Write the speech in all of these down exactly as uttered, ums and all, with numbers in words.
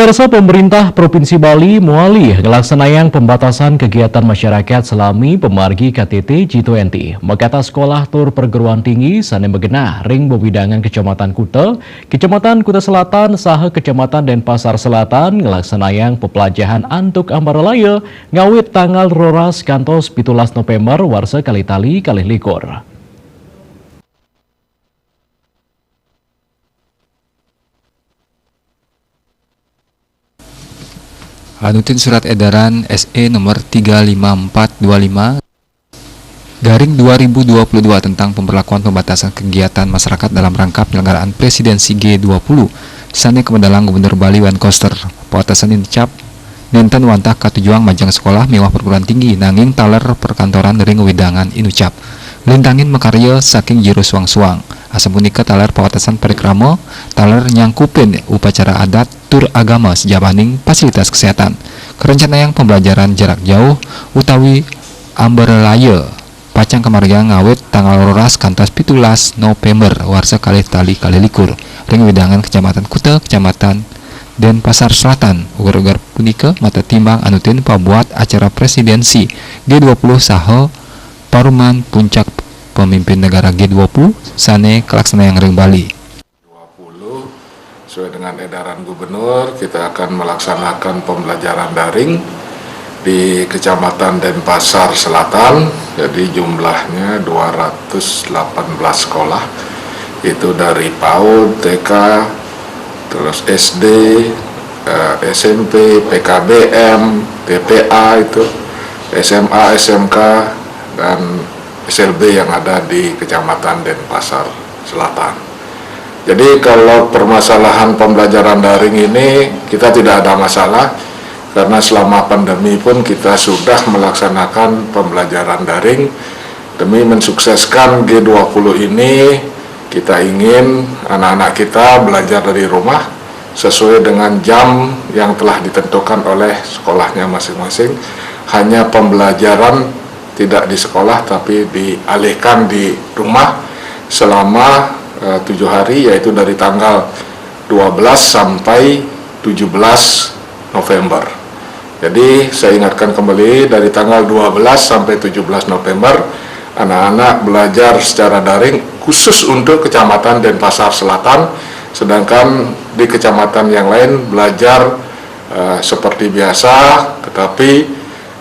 Pemirsa, pemerintah Provinsi Bali muali ngelaksanayang pembatasan kegiatan masyarakat salami pamargi K T T G dua puluh. Makata sekolah tur perguruan tinggi sane magenah ring wewidangan Kecamatan Kuta, Kecamatan Kuta Selatan saha Kecamatan Denpasar Selatan ngelaksanayang pepelajahan antuk ambaralaya ngawit tanggal roras kantos pitulas November warsa kalih tali kalih likur. Anutin surat edaran S E nomor tiga lima empat dua lima garing dua ribu dua puluh dua tentang pemberlakuan pembatasan kegiatan masyarakat dalam rangka penyelenggaraan Presidensi G dua puluh, sane kamedalang Gubernur Bali Wayne Koster. Pawatasan ini cap nenten wantah katujuang majeng sekolah miwah perguruan tinggi, nanging taler perkantoran ring wewidangan inucap. Lintangin makarya saking jero suang-suang. Asapunika taler pawatasan parikrama, taler nyangkupin upacara adat tur agama sajabaning fasilitas kesehatan. Karencanayang pembelajaran jarak jauh utawi ambaralaya pacang kamargiang ngawit tanggal roras kantos pitulas November warsa kalih tali kalih likur ring wewidangan Kecamatan Kuta, Kecamatan Denpasar Selatan. Uger-uger punika matetimbang anutin pabuat acara Presidensi G dua puluh saha paruman puncak pemimpin negara G dua puluh sane kalaksanayang ring Bali. Dua puluh, sesuai dengan edaran Gubernur, kita akan melaksanakan pembelajaran daring di Kecamatan Denpasar Selatan. Jadi jumlahnya dua ratus delapan belas sekolah. Itu dari paud, T K, terus S D, eh, S M P, P K B M, T P A itu, S M A, S M K, dan S L B yang ada di Kecamatan Denpasar Selatan. Jadi kalau permasalahan pembelajaran daring ini kita tidak ada masalah karena selama pandemi pun kita sudah melaksanakan pembelajaran daring demi mensukseskan G dua puluh ini. Kita ingin anak-anak kita belajar dari rumah sesuai dengan jam yang telah ditentukan oleh sekolahnya masing-masing. Hanya pembelajaran tidak di sekolah tapi dialihkan di rumah selama eh, tujuh hari, yaitu dari tanggal dua belas sampai tujuh belas November. Jadi saya ingatkan kembali, dari tanggal dua belas sampai tujuh belas November anak-anak belajar secara daring khusus untuk Kecamatan Denpasar Selatan, sedangkan di kecamatan yang lain belajar eh, seperti biasa, tetapi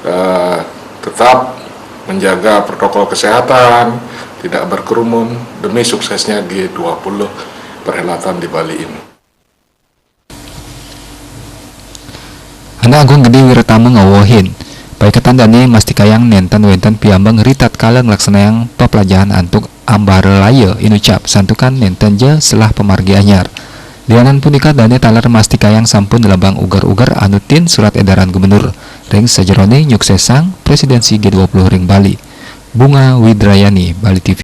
eh, tetap menjaga protokol kesehatan, tidak berkerumun demi suksesnya G dua puluh perhelatan di Bali ini. Anak Agung Gede Wiratama ngawehin, paiketan dane mastikayang nenten wenten piambeng ritatkala nglaksanayang pepelajahan antuk ambaralaya inucap santukan nenten ja selah pamargi anyar. Lianan punika dane taler mastikayang sampun nelebang uger-uger anutin surat edaran gubernur ring sajerone nyuksesang Presidensi G dua puluh ring Bali. Bunga Widrayani, Bali T V.